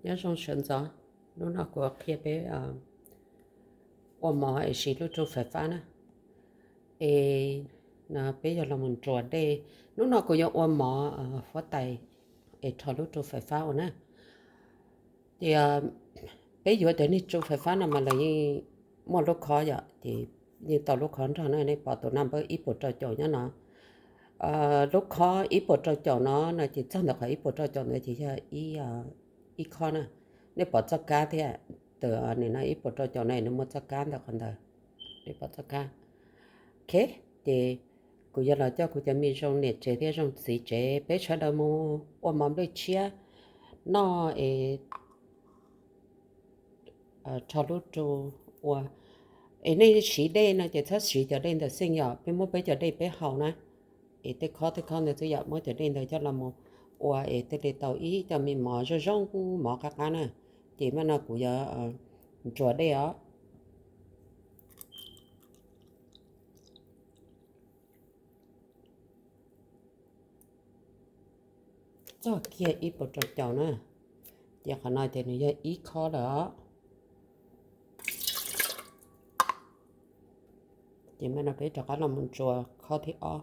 Nyob zoo sawv ntxov, hnub no kuv qhia peb ua mov es siv lub tsu fais fab na. Es no peb yog los mus ntsuas dej. Hnub no kuv yuav ua mov huab tais es rho lub tsu fais fab ua na. Ces peb yuav cov niag tsu fais fab no mas lawv yeej muaj lub khob yom, ces yeej tau lub khob nrog na, nej pom tus naj npawb ib puas rau caum nyob no. Lub khob ib puas rau caum no no ces txog ntawm qhov ib puas rau caum ntawd ces yog ib khob na. Nej pom txoj kab thiab, tus nim no ib puas rau caum no nws muaj txoj kab ntawm qhov ntawd, nej pom txoj kab. Ok, ces kuv yuav los coj kuv cov me zoo niam tsev thiab zoo txiv tsev, peb sawv daws mus ua mov nplej tshiab noj es rho lub tsu ua. Es nej siv dej no ces txhob siv cov dej ntawm xeej yom, peb muab peb cov dej peb haus na. Es tej khob tej khob ntawd xwb yom, muab cov dej ntawd coj los mus ua es thiaj li tau ib co me mov zoo zoo, mov qab qab na. Ces mas no kuv yuav ntsuas dej os. Txog kiag ib puas rau caum na, ces qhov no ces nws yog ib khob lawm os. Ces mas no peb rov qab los mus ntsuas khob thib ob.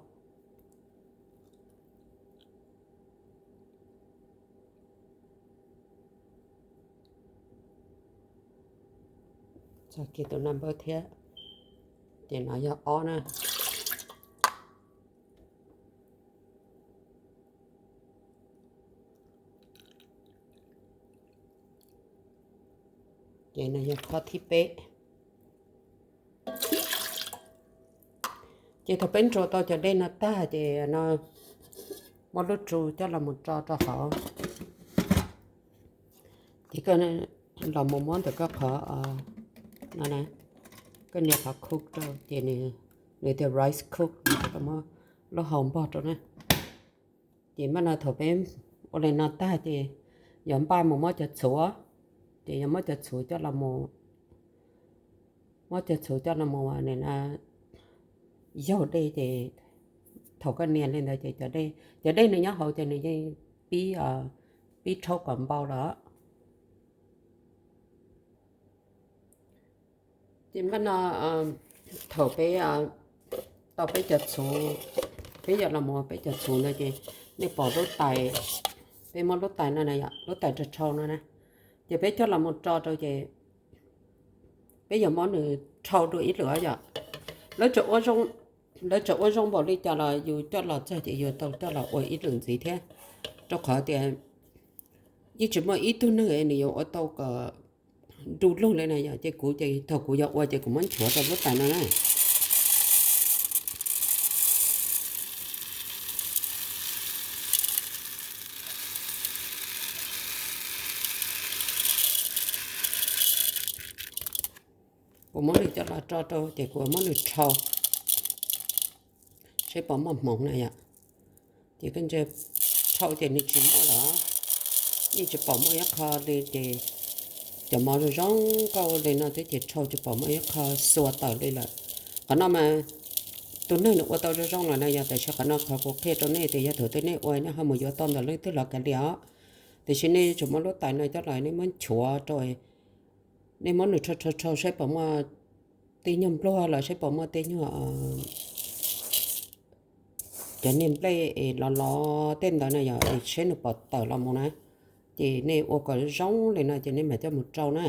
Txog kiag tus naj npawb thiab, ces no yog ob na. Ces no yog khob thib peb. Ces thaum peb ntsuas tau cov dej no tag ces no muab lub tsu coj los mus tso rau hauv. Ces koj los mus muab ntawm koj qhov no na, koj nias qhov cook rau ces nws tias rice cook, koj muab lub hau npog rau na. Ces mas no thaum peb ua li no tag ces yuav npaj mus muab cov txhuv, ces yuav muab cov txhuv coj los mus, muab cov txhuv coj los mus yaug dej ces thaum koj nias li ntawd ces cov dej, cov dej nws nyob hauv ces nws yeej pib, pib rhaub kom npau lawm. Ces mas no thaum peb tau peb cov txhuv, peb yuav los mus peb cov txhuv ntawd ces nej pom lub tais, peb muab lub tais no na yom, lub tais rau rhau no na, ces peb coj los mus rau rau ces peb yuav muab nws rhau dua ib lwm yom. Lawv tseem ua zoo npaum li cas los yus coj los txog ces yus tau coj los ua ib lwm ntxiv thiab, rau qhov tias yeej tsis muaj ib tug neeg nws yuav ua tau kom du lug li na yom. Ces kuv ces thaum kuv yuav ua ces kuv muab nchuav rau lub tais no na. Kuv muab nws coj los tso rau ces kuv muab nws rhau saib puas muaj hmoov na yom. Ces koj ntsia rhau ces nws tsis muaj lawm, yeej tsis pom muaj ib qho li ces cov mov zoo zoo nkauj li no thiab ces rhau tsis pom muaj ib qho xua tawm li lawm. Qhov no mas tus neeg nws ua tau zoo zoo lawm na yom, tab sis qhov no qhov kuv qhia rau nej tias yog thaum twg nej ua nej ho mus yuav tau ntawm leej twg los kav liam os. Tiam sis nej tsuas muab lub tais no coj los nej muab nchuav rau, nej muab nws rhau rhau rhau saib puas muaj tej nyuag npluag los saib puas muaj tej nyuag cov niag nplej es los los tej ntawd na yom, es saib nws puas tawm los mus na. Ces nej ua kom zoo li no ces nej mam coj mus rau na.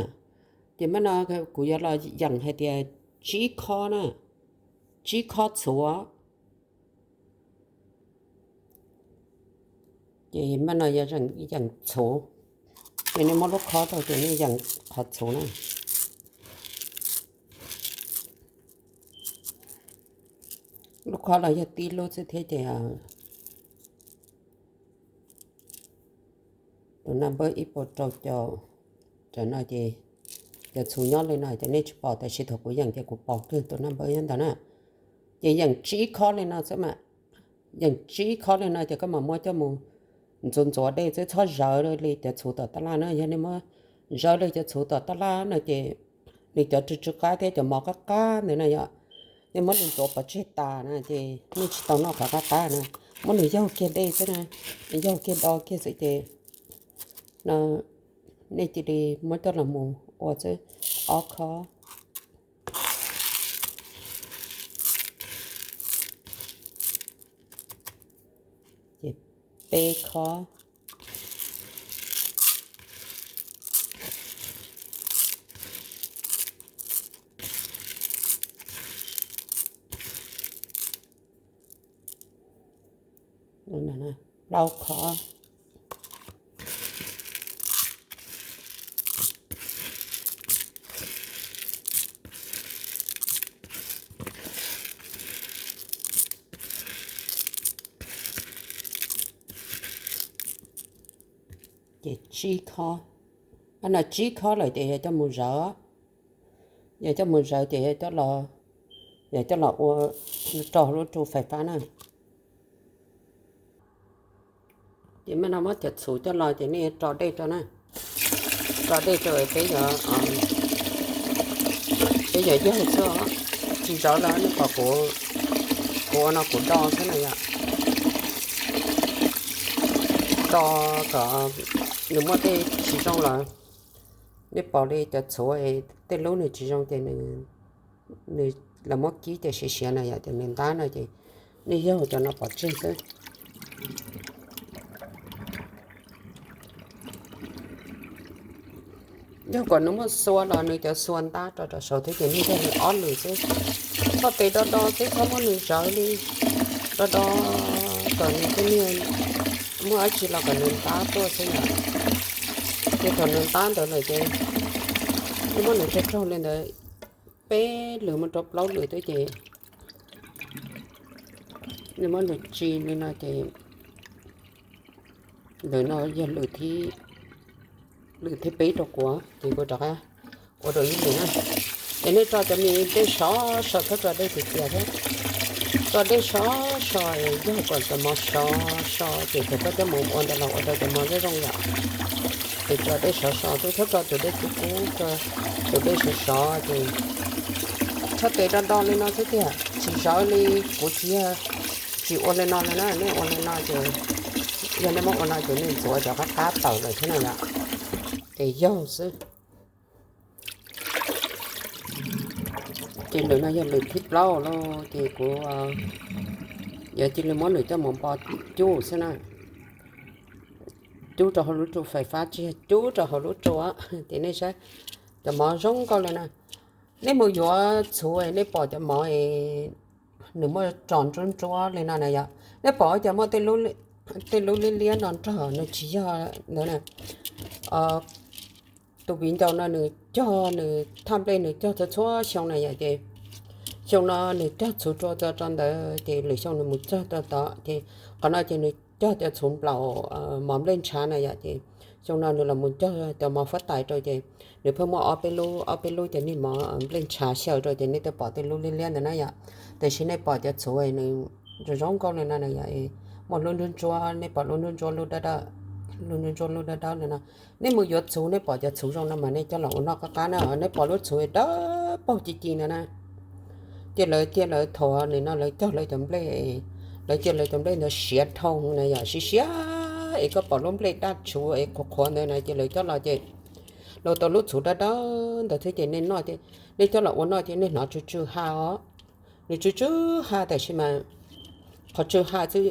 Ces mas no kuv yuav los yeem hais tias tsib khob na, tsib khob txhuv. Ces mas no yog yeem txhuv, ces nej muab lub khob rau ces nej yeem qhov txhuv na. Lub khob los yog tib lub xwb thiab ces tus naj npawb ib puas rau caum. Tam no ces cov txhuv nyob li no ces nej tsis pom, tab sis thaum kuv yeem ces kuv pom kawg tus naj npawb nyob ntawd na. Ces yeem tsib khob li no xwb mas, yeem tsib khob li no ces koj mam muab coj mus ntxuav ntxuav dej xwb, txhob zawv li cov txhuv tom tab laj na. Yog nej muab zawv li cov txhuv tom tab laj no ces nws cov tsw tsw qab thiab cov mov qab qab ntawd na yom, nej muab nws ntxuav pov tseg tas na ces nej tsis tau noj qhov qab qab na. Muab nws yaug kiag dej xwb na, yaug kiag do kiag xwb ces no Nej cia li muab coj los mus ua xwb, ob khob, ces peb khob. Plaub khob. Ces tsib khob, no tsib khob lawm ces yog coj mus zawv, yog coj mus zawv ces yog coj los ua rau lub tsu fais fab na. Ces mam no muab cov txhuv coj los ces nej tso dej rau na, tso dej rau peb, peb yog yaug xwb, tsis zawv los nej pom kuv ua no kuv do xwb na yom, do kom nws muaj tej tsis zoo los nej pom li cov txhuv tej lub nws tsis zoo ces nws, lawv muab kib ces siav siav na yom, ces nws ntab no ces nej yaug cov no pov tseg xwb. Yog kom nws muaj xua los nws cov xua ntab rau rau saud thiab ces nej yaug li ob lwm xwb. Txhob tes do do xwb, txhob muab nws zawv li do do kom nws tej niag muaj dab tsi los kom nws ntab tuaj xwb yom. Ces thaum nws ntab ntawd lawm ces nej muab nws raug raug li ntawd peb lwm mus rau plaub lwm xwb ces nej muab nws tsis li no ces lwm no yog lwm thib, lwm thib peb rau kuv ces kuv rov qab ua rau ib lwm na. Es nej tso cov me dej sov so, txhob tso dej tiag tiag thiab, tso dej sov so, yaug kom cov mov sov so ces thaum koj coj mus ua ntawd los ua rau cov mov zoo zoo yom. Ces tso dej sov so xwb, txhob tso tus dej kub kub, tso tus dej sov sov ces txhob tes do do li no xwb tiag, tsis zawv li. Kuv tsis yog, tsis ua li no li na, nej ua li no ces, yog nej muab ua no ces nej ntxuav cov qab qab tawm lawm thiab na yom. Ces yaug xwb. Ces lwm no yog lwm thib plaub lauj, ces kuv yuav cia li muab nws coj mus npo cub xwb na. Cub rau hauv lub tsu fais fab, tsis yog cub rau hauv lub tsu, ces nej saib cov mov zoo nkauj li na. Nej mus yuav txhuv nej pom cov mov nws muaj tsos ntsuab ntsuab li no na yom, nej pom ua cas muaj tej lub liab liab no nrog, nws tsis yog ntawd na. Tus viv ncaus no nws cog, nws thaj nplej nws cog txhua txhua xyoo na yom, ces xyoo no nws cog txhuv rau txog rau ntawd ces lwm xyoo nws mus cog rau tod, ces qhov no ces nws cog cov txhuv nplaum mov nplej ntshav na yom, ces xyoo no nws los mus cog cov mov huab tais rau ces nws pheej muaj ob peb lub, ob peb lub cov niag mov nplej ntshav xyaw rau ces nej twb pom tej lub liab liab ntawd na yom. Tiam sis nej pom cov txhuv nws zoo zoo nkauj li no na yom, muaj lub ntsuab ntsuab, nej pom lub ntsuab ntsuab lub dawb dawb, lub ntsuab ntsuab lub dawb dawb li no. Nej mus yuav txhuv nej pom cov txhuv zoo no mas nej coj los ua noj qab qab na, nej pom lub txhuv dawb paug ci ci ntawd na. Ces lawv cia lawv thaum nim no lawv cog lawv cov nplej, lawv cia lawv cov nplej ntawd siav dhau na yom, siav siav es koj pom lub nplej daj tshuv es qhuav qhuav ntawd na, ces lawv coj los ces los tau lub txhuv dawb dawb ntawd thiab ces nej noj, nej coj los ua noj ces nej hnov tsw tsw ha os. Nws tsw tsw ha tiam sis mas qhov tsw ha xwb,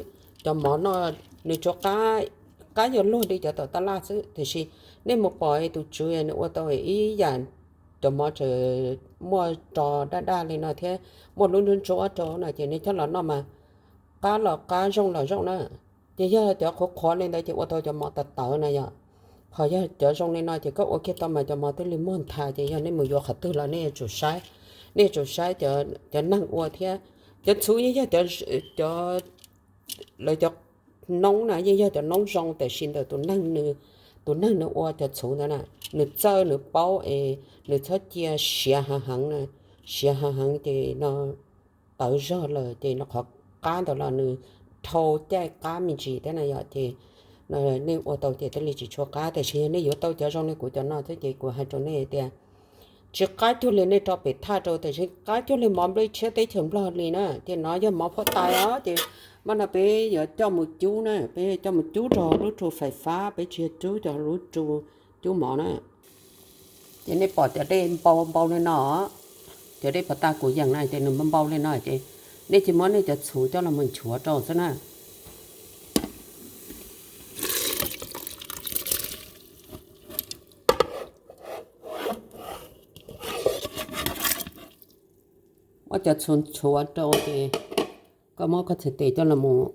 cov mov noj nws tsuas qab, qab yuav luag li cov tom tab laj xwb, tiam sis nej mus pom tus tswv nws ua tau ib yam cov mov tseem muaj tsos daj daj li no thiab muaj lub ntsuab ntsuab rau no ces nej coj los noj mas qab los qab, zoo los zoo na. Ces yog cov qhuav qhuav li ntawd ces ua tau cov mov tawv tawv na yom. Ho yog cov zoo li no ces koj ua kiag tau mas cov mov thiaj li muag nthav. Ces yog nej mus yuav qhov twg los nej yuav tsum saib, nej yuav tsum saib cov neeg ua thiab. Cov txhuv yeej yog cov, lawv cov noob na yeej yog cov noob zoo, tiam sis ntawm tus neeg, tus neeg nws ua cov txhuv ntawd na, nws txawj nws paub es nws txhob cia siav heev heev, siav heev heev ces no tawv zog lawm ces no qhov qab ntawd los nws dhau caij qab me ntsis thiab na yom. Ces nej ua tau ces thiaj li tsis tshua qab, tiam sis yog nej yuav tau cov zoo li kuv cov no thiab ces kuv hais rau nej tias tsis qab cuag li nej rau pem thaj rau, tiam sis qab cuag li mov nplej tshiab teb chaws Nplog li na. Ces no yog mov huab tais os, ces mam no peb yuav coj mus cub na, peb coj mus cub rau lub tsu fais fab, peb tsis yog cub cov lub tsu cub mov na. Ces nej pom cov dej npau npau li no, cov dej pov tag kuv yeem na ces nws npau npau li no ces nej cia muab nej cov txhuv coj los mus nchuav rau xwb na. Muab cov txhuv nchuav rau ces koj muab koj txhais tes coj los mus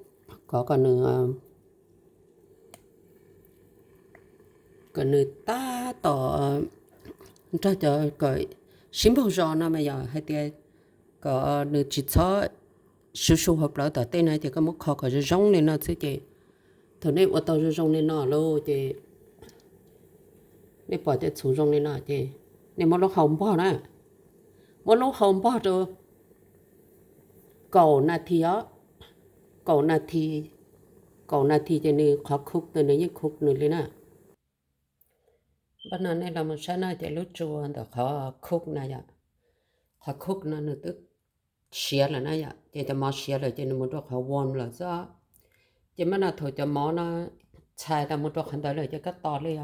kov kom nws, kom nws tab tom nrog cov kom sib npaug zos no mas yog hais tias kom nws tsis txhob su su hauv plawv tom tej no ces koj muab kho kom zoo zoo li no xwb ces thaum nej ua tau zoo zoo li no lawm ces nej pom cov txhuv zoo li no ces nej muab lub hau npog na, muab lub hau npog rau kaum nas this os, kaum nas this, kaum nas this ces nws qhov khub ntawd nws yeej khub nws li na. Npaj no nej los mus saib na ces lub tsua ntawm qhov khub no yom, qhov khub no nws twb siav lawm na yom, ces cov mov siav lawm ces nws mus rau qhov warm lawm xwb os. Ces npaj no thaum cov mov no txhais tau mus rau qhov ntawd lawm ces koj tos li,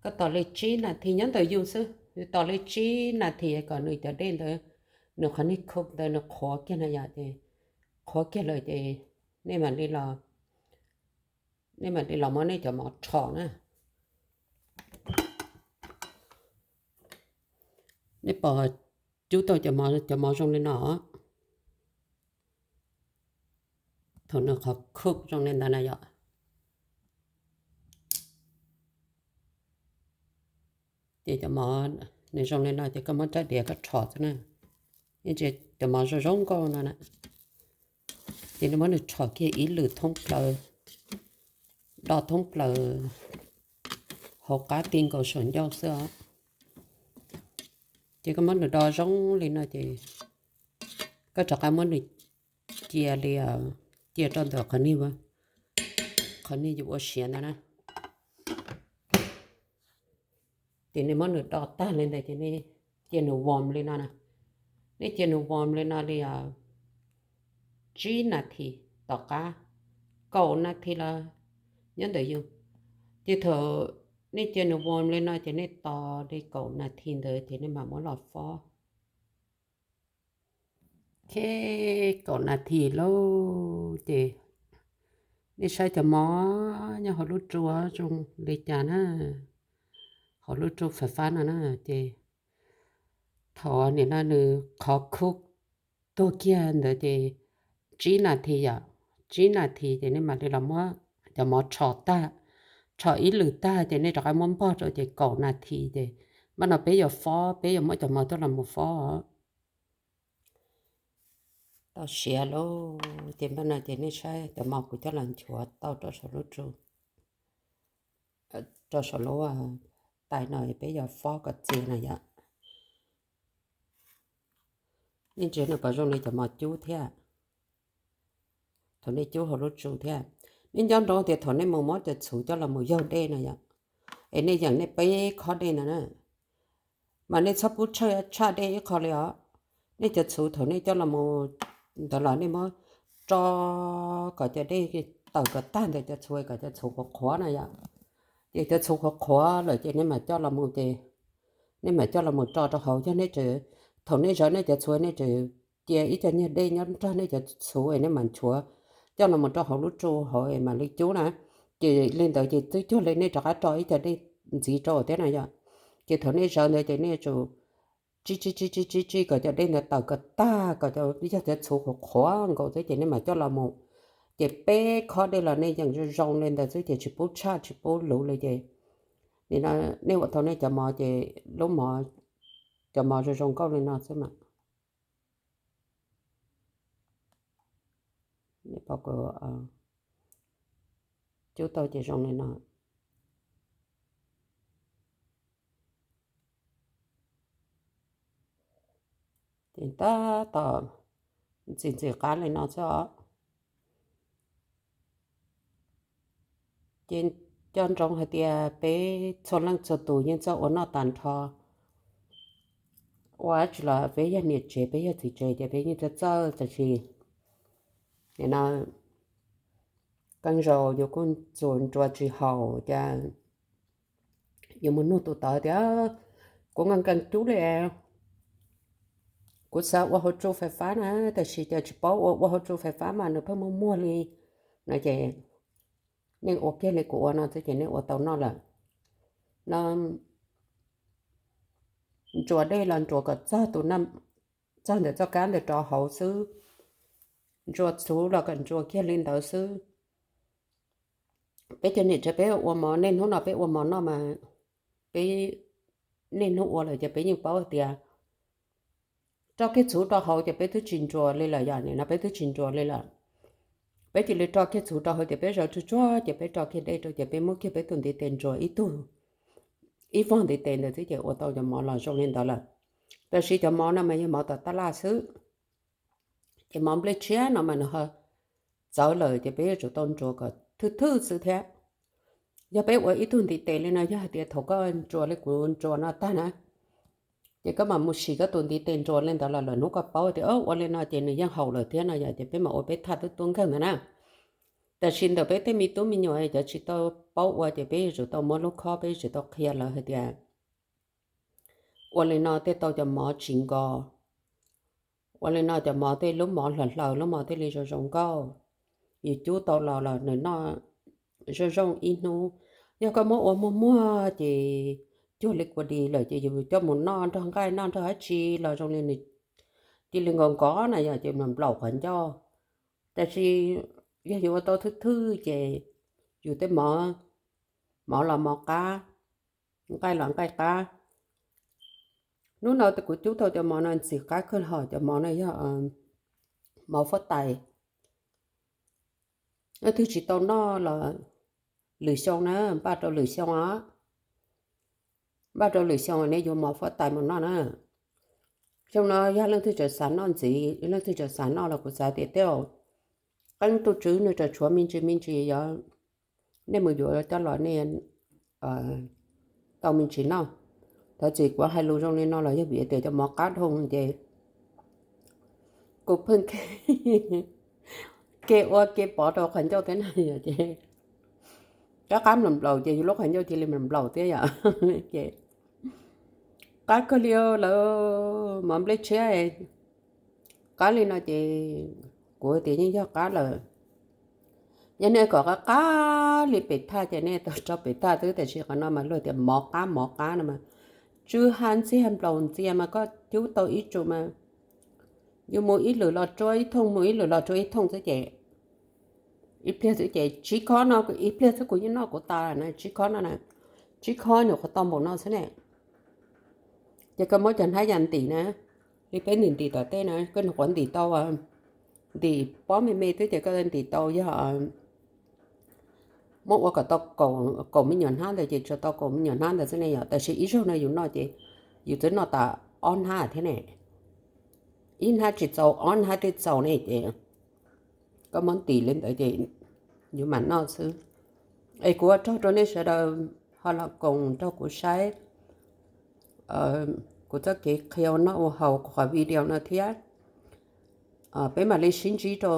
koj tos li tsib nas this nyob ntawm yus xwb, yus tos li tsib nas this kom nws cov dej ntawd, nws qhov niag khub ntawd nws qhuav kiag no yom, ces qhuav kiag lawm ces nej mam li los, nej mam li los muab nej cov mov rho na. Nej pom cub tau cov mov, cov mov zoo li no, thaum nws qhov khub zoo li ntawd na yom. Ces cov mov nws zoo li no ces koj muab rab diav koj rho xwb na. Cov mov zoo zoo nkauj no na, ces nws muab nws rho kiag ib lwm thoob plaws, do thoob plaws hauv qab ti nkaus saum ncauj xwb os. Ces koj muab nws do zoo li no ces koj rov qab muab nws cia li, cia rau ntawm qhov niag, qhov niag yus ua siav ntawd na. Ces nej muab nws do tag li ntawd ces nej cia nws warm li no na. Nej cia nws warm li no li tsib nas this tom qab, kaum nas this los nyob ntawm yus. Ces thaum nej cia nws warm li no ces nej tos li kaum nas this ntawd ces nej mam muab los fob. Ces kaum nas this lauj ces nej saib cov mov nyob hauv lub tsua zoo li cas na, hauv lub tsua fab fab no na. Ces thaum nim no nws qhov khub tuag kiag ntawd ces tsib nas this yom, tsib nas this ces nej mam li los muab cov mov rho tag, rho ib lwm tag ces nej rov qab muab npog rau ces kaum nas this ces npaj no peb yuav fob, peb yuav muab cov mov coj los mus fob. Tau siav lauj ces npaj no ces nej saib cov mov kuv coj los nchuav tau rau saum lub tsua, rau saum lub tais no peb yuav fob kom txias na yom. Nej ntsia nws puas zoo li cov mov cub thiab. Thaum nej cub hauv lub tsua thiab, nej nco ntsoov tias thaum nej mus muab cov txhuv coj los mus yaug dej no yom, es nej yeem nej peb khob dej ntawd na, mas nej txhob pub tshaj dej ib qho li os. Nej cov txhuv thaum nej coj los mus ntawd los nej muab tso kom cov dej tawm kom tag ntawm cov txhuv kom cov txhuv qhuav qhuav na yom. Ces cov txhuv qhuav qhuav lawm ces nej mam coj los mus ces nej mam coj los mus tso rau hauv. Yog nej tseem, thaum nej zawv nej cov txhuv nej tseem cia ib co nyuag dej nyob nrog nej cov txhuv es nej mam nchuav coj los mus rau hauv lub tsua hauv es mam li cub na. Ces li ntawd ces twb cuag li nej rov qab tso ib co dej ntxiv rau thiab na yom. Ces thaum nej zawv ntawd ces nej tsum tsij tsij tsij tsij tsij tsij kom cov dej ntawd tawm kom tag kom cov, yog cov txhuv qhuav qhuav nkaus xwb ces nej mam coj los mus. Ces peb khob dej los nej yeem zoo zoo li ntawd xwb ces tsis pub tshaj tsis pub luv li ces nim no nej ua tau nej cov mov ces lub mov, cov mov zoo zoo nkauj li no xwb mas. Cub tau ces zoo li no. Ces tab tom ntxim ntxim qab li no xwb os. Ces nco ntsoov hais tias peb txhua leej txhua tus yeej txawj ua noj tag nrho. Ua dab tsi los peb yog niam tsev peb yog txiv tsev ces peb yeej txawj txawj, tab sis nim no qee zaus yus kuj txuas nruas tsis haum ces yuav mus nug tus tod tias, kuv nkees nkees cub li, kuv xav ua hauv tsu fais fab na, tab sis cas tsis paub ua, ua hauv tsu fais fab mas nws pheej muag muag li no ces nej ua kiag li kuv ua no xwb ces nej ua tau noj lawm no. Ntsuas dej los ntsuas kom txog tus, txog ntawm txoj kab ntawd rau hauv xwb. Ntsuas txhuv los kom ntsuas kiag li ntawd xwb. Peb cov niam tsev peb ua mov, niaj hnub no peb ua mov noj mas peb niaj hnub ua lawm ces peb yeej paub hais tias roj kiag txhuv rau hauv ces peb twb tsis ntsuas li lawm, yog nim no peb twb tsis ntsuas li lawm. Peb cia li roj kiag txhuv rau hauv ces peb zaws tsuag tsuag ces peb roj kiag dej rau ces peb muab kiag peb tus ntiv tes ntsuas ib tug, ib vog ntiv tes ntawd xwb ces ua tau cov mov los zoo li ntawd lawm. Tab sis cov mov no mas yog mov tom tab laj xwb. Ces mov nplej tshiab no mas nws ho txawv lawm ces peb yuav tsum tau ntsuas kom thwj thwj xwb thiab. Yog peb ua ib tug ntiv tes li no, yog hais tias thaum koj ntsuas li kuv ntsuas no tag na, ces koj mam mus sim koj tus ntiv tes ntsuas li ntawd los lawm hnub koj paub tias ua li no ces nws yeej haum lawm thiab no yom, ces peb mam ua peb thaj twb tuab nkeeg ntawd na. Tab sis ntawm peb tej me tub me nyuam cov tsis tau paub ua ces peb yuav tsum tau muab lub khob, peb yuav tsum tau qhia lawv hais tias ua li no thiaj tau cov mov tsis nkos. Ua li no cov mov thiaj, lub mov hlaws hlaws, lub mov thiaj li zoo zoo nkauj. Yus cub tau los los nws noj zoo zoo ib hnub. Yog koj muab ua muag muag ces cuag li kua dis lawm ces yus coj mus noj nrog nqaij noj nrog dab tsi los zoo li nws cia li nkos nkos na yom, ces nplaum qhov ncauj. Tab sis yog yus ua tau thwj thwj ces yus tej mov, mov los mov qab, nqaij los nqaij qab. Hnub no kuv cub tau cov mov no ntxim qab kawg li, cov mov no yog mov huab tais. Leej twg tsis tau noj los lwm xyoo na, npaj rau lwm xyoo os. Npaj rau lwm xyoo nej yuav mov huab tais mus noj na. Xyoo no yog leej twg tseem xav noj ntxiv, leej twg tseem xav noj los kuv xav tias tej zaum qeeb tus tswv nws tseem tshuav me ntsis me ntsis, yog nej mus yuav coj los nej tau me ntsis noj. Thov txim kuv hais lus zoo li no los yog vim tias cov mov qab dhau ces kuv pheej ke ua ke pov rau qhov ncauj thiab na yom, ces qab qab nplaum nplaum ces yus lub qhov ncauj cia li nplaum nplaum thiab yom. Ces qab kawg li lawm, mov nplej tshiab qab li no ces kuv tias yeej yog qab lawm. Yog nej kom qab qab li pem thaj ces nej tau rau pem thaj xwb, tab sis qhov no mas luag tias mov qab mov qab no mas tsw ha ntxiag nplaum ntxiag mas koj cub tau ib tsum mas yus mus ib lwm los tsua ib thooj, mus ib lwm los tsua ib thooj xwb ces ib pliag xwb ces tsib khob no, ib pliag xwb kuv yeej noj kuv tas na, tsib khob no na, tsib khob nyuam qhuav tau npaum no xwb ne. Ces koj muab cov hnab yas ntim na, li peb ntim ntim tom tej na, koj nyuam qhuav ntim tau, ntim pob me me xwb ces koj ntim tau yog muab ua kom tau kaum me nyuam hnab ntawd ces tsuas tau kaum me nyuam hnab ntawd xwb ne yom. Tab sis ib zaug no yus noj ces yus twb noj tas ob hnab thiab ne. Ib hnab tsis txaus ob hnab thiaj txaus ne ces koj muab ntim li ntawd ces yus mam noj xwb. Es kuv ua tsaug rau nej sawv daws ho los koom nrog kuv saib kuv txoj kev qhia ua noj ua haus qhov video no thiab. Peb mam li sib ntsib rau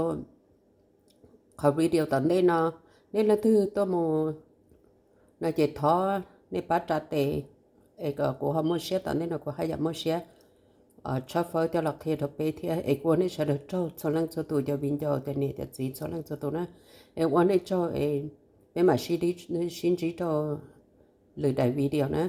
qhov video tom ntej no. Nej leej twg tuaj mus no ces thov nej pab ra tes es kom kuv ho muaj siab, tom ntej no kuv haj yam muaj siab tshawb fawb coj los qhia rau peb thiab. Es kuv ua nej sawv daws tsaug txhua leej txhua tus, cov viv ncaus cov niam cov txiv txhua leej txhua tus na. Es ua nej tsaug es peb mam sib ntsib rau lwm daim video na.